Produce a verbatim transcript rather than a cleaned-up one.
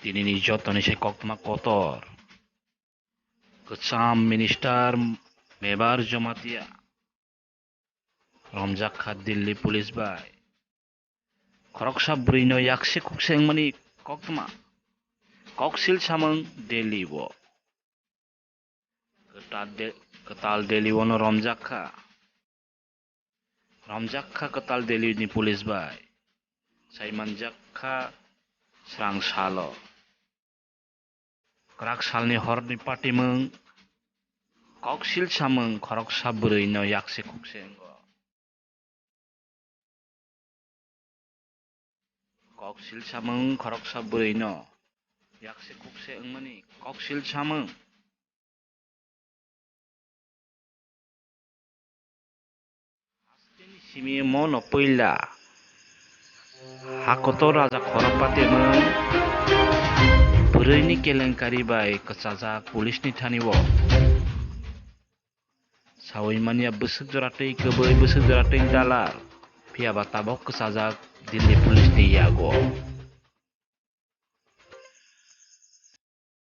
Tinini jotoni se koktma kotor. Kwcham minister Mebar Jamatia romjak kha Delhi police bai. Khoroksa bwrwino yakse khukse wngmani koktma. Koksil samung Delhi o. Kwtal De-, kwtal Delhi o no romjak kha. Romjak kha kwtal Delhi ni police bai. Sai manjak kha srang salo. Kwrak salni horni patimung, koksil samung khoroksa bwrwino yakse khukse wngo. Koksil samung khoroksa bwrwino yakse khukse wngmani koksil samung. Hasteni simi mono puila hakotor raja khorokpati mung bwrwini kelenkari bai kwchajak police ni thani o. Sawi manya bwswk jora twi kwbwi bwswk jora twi dalar, phiyaba tabok kwchajak Delhi police ni yago.